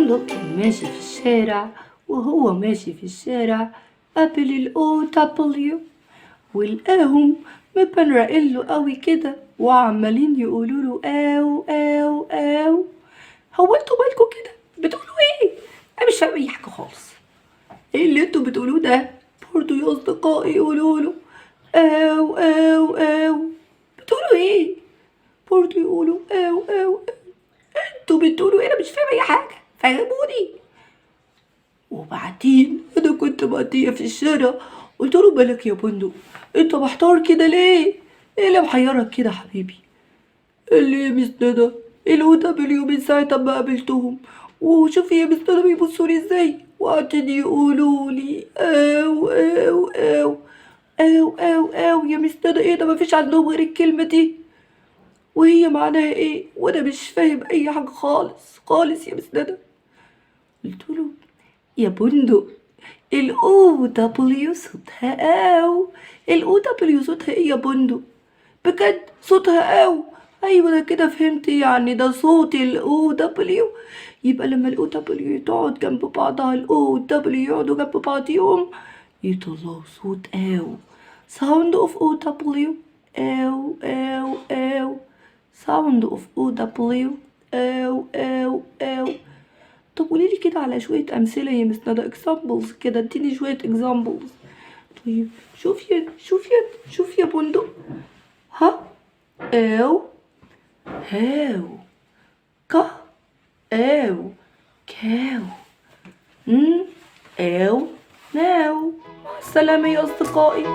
بندق كان ماشي في الشارع، وهو ماشي في الشارع قابل ال O W ولقاهم مبرقين له قوي كده وعمالين يقولوا له آو آو آو. هو انتوا مالكوا كده؟ بتقولوا ايه؟ انا مش فاهم اي حاجة خالص. ايه اللي انتوا بتقولوه ده؟ برضو يا اصدقائي يقولوا له آو آو آو. بتقولوا ايه؟ برضو يقولوا آو آو آو. انتوا بتقولوا ايه؟ انا مش فاهم اي حاجة، فهموني. وبعدين انا كنت معدية في الشارع، قلت له مالك يا بندق؟ انت محتار كده ليه؟ ايه اللي محيرك كده حبيبي؟ قال لي يا miss ندى، ال O W من ساعة ما قابلتهم، وشوفي يا miss ندى بيبصوا لي ازاي، وقعدين يقولوا لي آو آو آو آو آو آو. يا miss ندى ايه ده؟ مفيش عندهم غير الكلمة دي، وهي معناها ايه؟ وانا مش فاهم اي حاجة خالص خالص يا miss ندى. قلت له يا بندق، ال O W صوتها آو. ال O W صوتها ايه يا بندق؟ بجد صوتها آو؟ ايوه انا كده فهمت، يعني ده صوت ال O W. يبقى لما ال O W تقعد جنب بعضها، ال O W يقعدوا جنب بعضيهم يطلعوا صوت آو. sound of O W آو آو آو. sound of O W آو آو آو. طب قولي لي كده على شوية أمثلة يا miss ندى، examples كده، اديني شوية examples. طيب شوف يا شوف يا شوف يا بندق، ها آو how، ك آو cow، آو now. مع السلامة يا أصدقائي.